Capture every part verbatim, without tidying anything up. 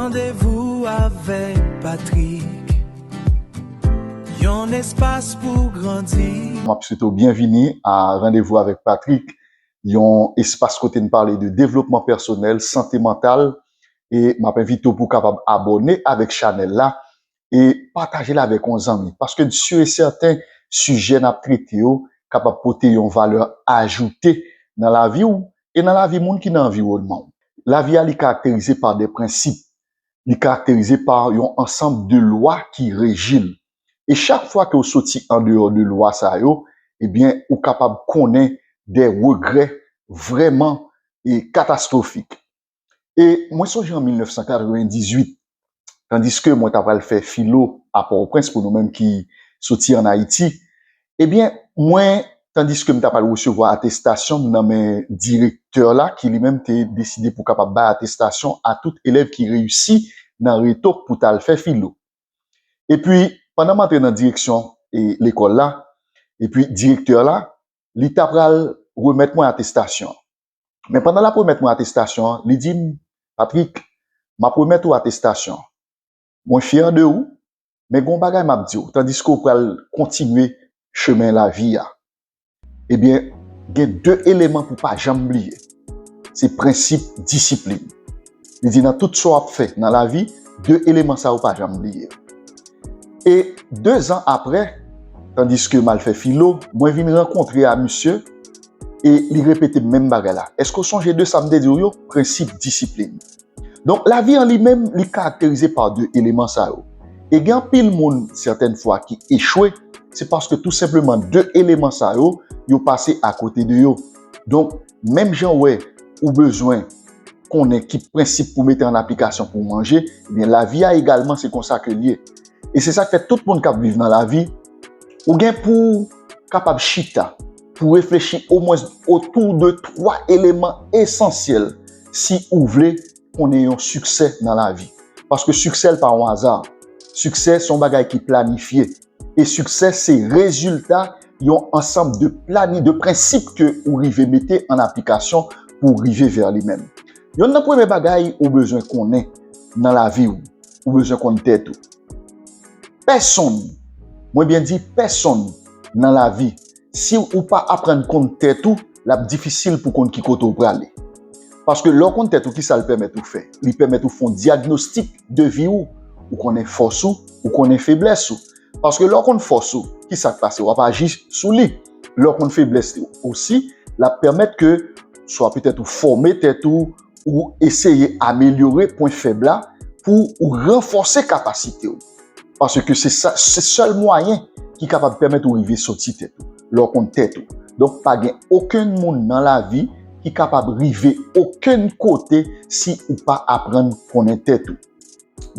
Randevou avèk Patrick. Yon espas pou grandi. M ap swete w byenvini a Randevou avèk Patrick, yon espas kote n pale de devlopman pèsonèl, sante mantal, e m ap envite w pou w kapab abòne avèk chanèl la e pataje l avèk yon zanmi. Paske si e sèten, sijè n ap trete yo kapab pote yon valè ajoute nan lavi w e nan lavi moun ki nan anviwònman w. Lavi a, li karakterize pa de prensip, li karakterize pa yon ansanm de lwa ki reji l. E chak fwa ke w soti andeyò de lwa sa yo, ebyen, ou kapab konnen de regrè vrèman e katastwofik. E mwen sonje an mil nèf san katrevendizuit, tandiske mwen ta pral fè filo a Pòtoprens pou nou menm ki soti ann Ayiti, ebyen, mwen, tandiske m ta pral resevwa atestasyon m nan men direktè la, ki li menm te deside pou kapab bay atestasyon a tout elèv ki reyisi nan reto pou t al fè filo. Epi, pandan m antre nan direksyon e lekòl la, epi direktè la, li ta pral remèt mwen atestasyon. Men pandan l ap remèt mwen atestasyon an, li di m, Patrick, m ap remèt ou atestasyon. Mwen fyè de ou, men gen yon bagay m ap di w, tandiske w pral kontinye chemen lavi a. Ebyen, gen de eleman pou w pa janm bliye. Se prensip disiplin. Li di nan tout sa w ap fè nan lavi, de eleman sa yo pa janm bliye. E de zan apre, tandiske m al fè filo, mwen vin rankontre a misye e li repete menm bagay la. Èske w sonje de sa m te di w yo? Prensip disiplin. Donk, lavi an li menm, li karakterize pa de eleman sa yo. E gen anpil moun, sètèn fwa, ki echwe, se paske tou senpleman de eleman sa yo, yo pase akote de yo. Donk, menm jan w wè ou bezwen konnen ki prensip pou mete an aplikasyon pou w manje, ebyen, lavi a egalman, se konsa ke l ye. E se sa k fè tout moun k ap viv nan lavi, ou gen pou w kapab chita, pou w reflechi omwen otou de twa eleman esansyèl si ou vle konnen yon siksè nan lavi. Paske siksè l pa yon aza. Siksè se yon bagay ki planifye. E siksè se rezilta yon ansanm de plani, de prensip ke ou rive mete an aplikasyon pou w rive vè li menm. Yonn nan premye bagay ou bezwen konnen nan lavi w, ou bezwen konn tèt ou. Pèsonn, mwen byen di pèsonn nan lavi, si ou pa aprann konn tèt ou, l ap difisil pou konn ki kote w prale. Paske lè w konn tèt ou, ki sa l pèmèt ou fè? Li pèmèt ou fè yon dyagnostik de vi w, ou konnen fòs ou, ou konnen feblès ou. Paske lè w konn fòs ou, ki sa k pase? W ap aji sou li. Lè w konn feblès ou osi, l ap pèmèt ke swa petèt ou fòme tèt ou, ou eseye amelyore pwen fèb la pou ou ranfòse kapasite w. Paske se sa, se sèl mwayen ki kapab pèmèt ou rive soti tèt ou, lè w konn tèt ou. Donk, pa gen okenn moun nan lavi ki kapab rive okenn kote si ou pa aprann konnen tèt ou.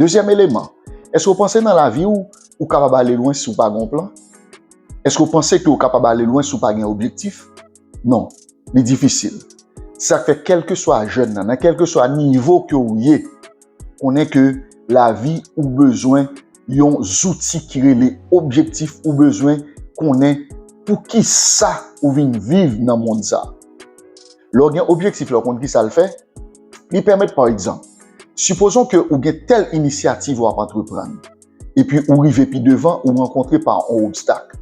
Dezyèm eleman, èske w panse nan lavi w, ou kapab ale lwen si w pa gen yon plan? Èske w panse ke w kapab ale lwen si w pa gen objektif? Non, li difisil. Sa k fè kèlkeswa jèn nan, nan kèlkeswa nivo ke w ye, konnen ke lavi ou bezwen yon zouti ki rele objektif, ou bezwen konnen poukisa ou vin viv nan mond sa. Lè w gen objektif la, w konn kisa l fè? Li pèmèt, pa egzanp, sipozon ke ou gen tèl inisyativ w ap antreprann, epi ou rive pi devan, ou rankontre pa yon obstak.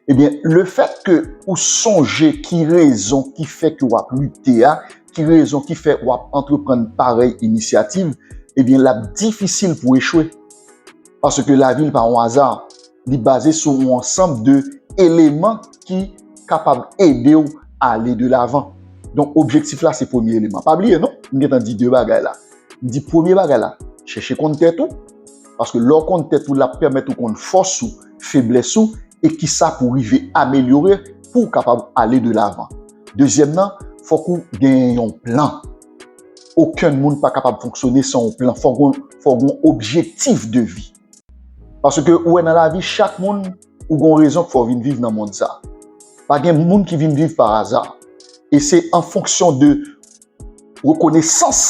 Ebyen, lefèt ke ou sonje ki rezon ki fè ke w ap lite a, ki rezon ki fè w ap antreprann parèy inisyativ, ebyen, l ap difisil pou w echwe. Paske lavi l pa yon aza. Li baze sou yon ansanm de eleman ki kapab ede w ale de lavan. Donk, objektif la se premye eleman. Pa bliye non, m gentan di de bagay la. M di premye bagay la, chèche konn tèt ou. Paske lè w konn tèt ou, l ap pèmèt ou konn fòs ou, feblès ou, e kisa pou w rive amelyore pou w kapab ale de lavan. Dezyèm nan, fòk ou genyen yon plan. Okenn moun pa kapab fonksyone san yon plan. Fòk gon, fòk gon objektif de vi. Paske ou wè nan lavi, chak moun, ou gon rezon k fè w vin viv nan mond sa. Pa gen moun ki vin viv pa aza. E se an fonksyon de rekonesans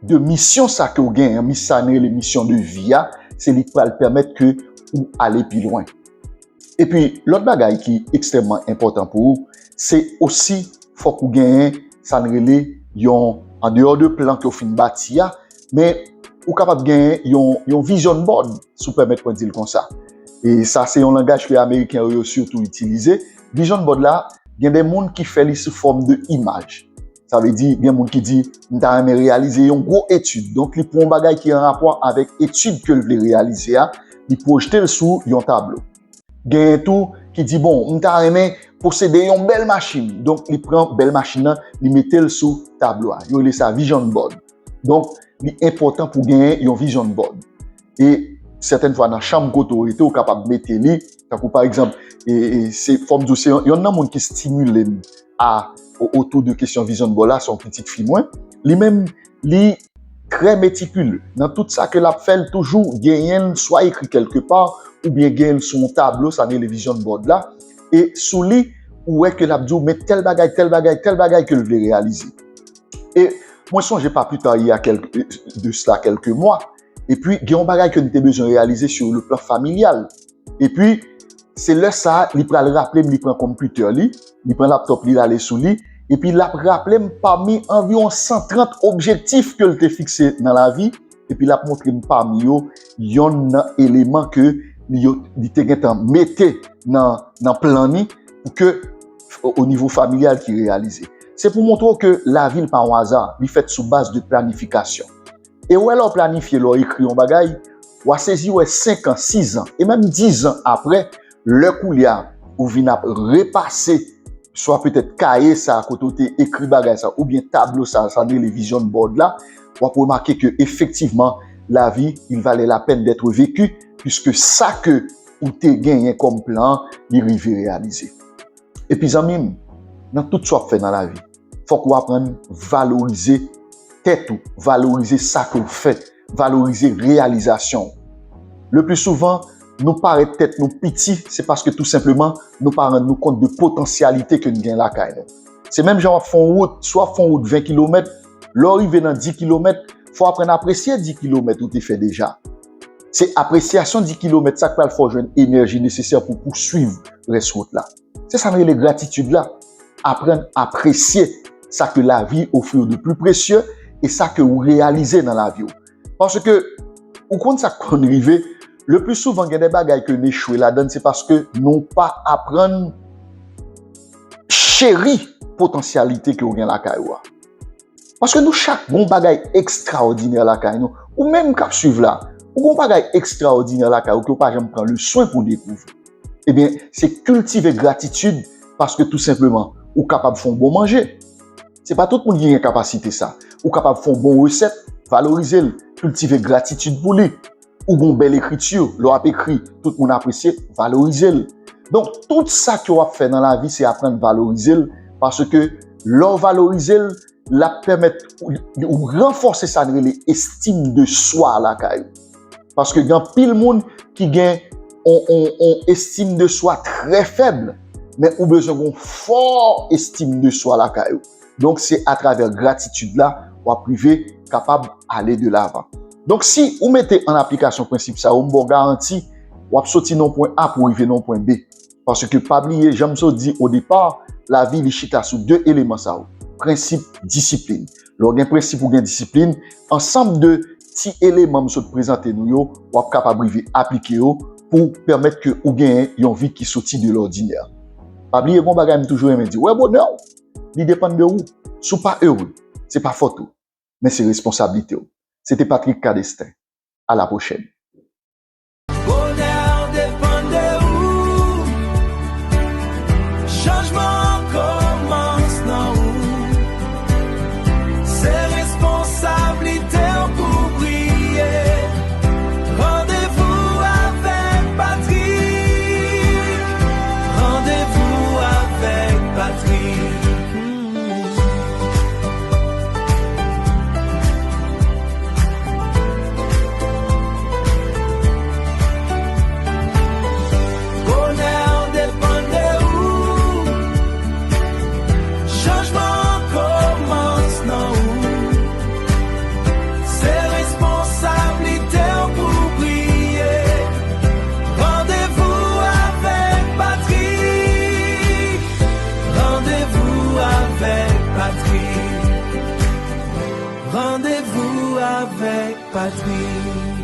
de misyon sa ke w genyen, mis-, sa n rele misyon de vi a, se li k pral pèmèt ke ou ale pi lwen. Epi, lòt bagay ki ekstrèmman enpòtan pou ou, se osi fòk ou genyen sa n rele yon, andeyò de plan ke w fin bati a, men ou kapab genyen yon, yon vision board, si w pèmèt mwen di l konsa. E sa se yon langaj ke Ameriken yo, yo sitou itilize. Vision board la, gen de moun ki fè li sou fòm de imaj. Sa vle di, gen moun ki di, "M ta renmen reyalize yon gwo etid." Donk, li pran yon bagay ki an rapò avèk etid ke l vle reyalize a, li pwojte l sou yon tablo. Genyen tou ki di, "Bon, m ta renmen posede yon bèl machin." Donk, li pran bèl machin nan, li mete l sou tablo a. Yo rele sa vision board. Donk, li enpòtan pou genyen yon vision board. E sètèn fwa, nan chanm kote w rete, ou kapab mete li. Tankou, pa egzanp, e, e, se, fò m di w, se yon, yonn nan moun ki stimile m a, o-, otou de kesyon vision board la, se yon pitit fi mwen. Li menm, li trè metikile. Nan tout sa ke l ap fè, l toujou genyen l swa ekri kèlkepa, oubyen genyen l sou yon tablo, sa n rele vision board la. E sou li, ou wè ke l ap di w, men tèl bagay, tèl bagay, tèl bagay ke l vle reyalize. E mwen sonje pa pli ta, il y a quelques, de cela quelques mois. Epi, gen yon bagay ke n te bezwen reyalize sur le plan familial. Epi, se lè sa a, li pral raple m, li pran konpitè li, li pran laptòp li, rale sou li, epi l ap raple m pami anviwon san trant objektif ke l te fikse nan lavi, epi l ap montre m pami yo yonn nan eleman ke li, yo, li te gentan mete nan, nan plan ni pou ke o, o nivo familyal ki reyalize. Se pou montre w ke lavi l pa yon aza, li fèt sou baz de planifikasyon. E w wè lè w planifye, lè w ekri yon bagay, w a sezi wè senk an, sis an, e menm dis an apre, lè koulye a, ou vin ap repase, swa petèt kaye sa a kote w te ekri bagay sa, oubyen tablo sa a, sa n rele vision board la, w ap remake ke efektivman, la vie, il valait la peine d'être vécue, puisque sa ke ou te genyen kòm plan an, li rive reyalize. Epi zanmi m, nan tout sa w ap fè nan lavi, fòk ou aprann valorize tèt ou, valorize sa ke w fè, valorize reyalizasyon w. Le pli souvan, nou parèt tèt nou piti, se paske tou senpleman, nou pa rann nou kont de potansyalite ke n gen lakay nou. Se menm jan w ap fè yon wout, si w ap fè yon wout ven kilomèt, lè w rive nan dis kilomèt, fò w aprann apresye dis kilomèt ou te fè deja. Se apresyasyon dis kilomèt sa k pral fè w jwenn enèji nesesè pou pouswiv rès wout la. Se sa n rele gratitid la. Aprann apresye sa ke lavi ofri w de pli presye e sa ke ou reyalize nan lavi w. Paske, ou konn sa k konn rive, le pli souvan gen de bagay ke n echwe ladan l, se paske nou pa aprann cheri potansyalite ke w gen lakay ou a. Paske nou chak gon bagay ekstraòdinè lakay nou. Ou menm k ap swiv la, ou gon bagay ekstraòdinè lakay ou ke w pa janm pran le swen pou w dekouvri. Ebyen, se kiltive gratitid paske tou senpleman, ou kapab fè yon bon manje. Se pa tout moun ki gen kapasite sa. Ou kapab fè yon bon resèt, valorize l, kiltive gratitid pou li. Ou gon bèl ekriti, lè w ap ekri, tout moun apresye, valorize l. Donk, tout sa ke w ap fè nan lavi, se aprann valorize l, paske lè w valorize l, l ap pèmèt ou, ou ranfòse sa n rele estim de swa lakay ou. Paske gen anpil moun ki gen on, on, on estim de swa trè fèb, men ou bezwen gon fò estim de swa lakay ou. Donk, se atravè gratitid la, w ap rive kapab ale de lavan. Donk, si ou mete an aplikasyon prensip sa yo, m ba w garanti, w ap soti nan pwen A pou w rive nan pwen B. Paske pa bliye, jan m sot di o depa, lavi li chita sou de eleman sa yo, prensip, disiplin. Lè w gen prensip, ou gen disiplin, ansanm de ti eleman m sot prezante nou yo, w ap kapab rive aplike yo pou pèmèt ke ou genyen yon vi ki soti de lòdinè. Pa bliye, gon bagay m toujou renmen di, wè bonè w, li depann de ou. Si w pa ere, se pa fòt ou, men se responsablite w. Se te Patrick Cadestin. À la prochaine. Bonè depann de ou. Chanjman an kòmans nan ou. Se responsablite w pou w briye. Randevou avèk Patrick. Randevou avèk Patrick. Patri.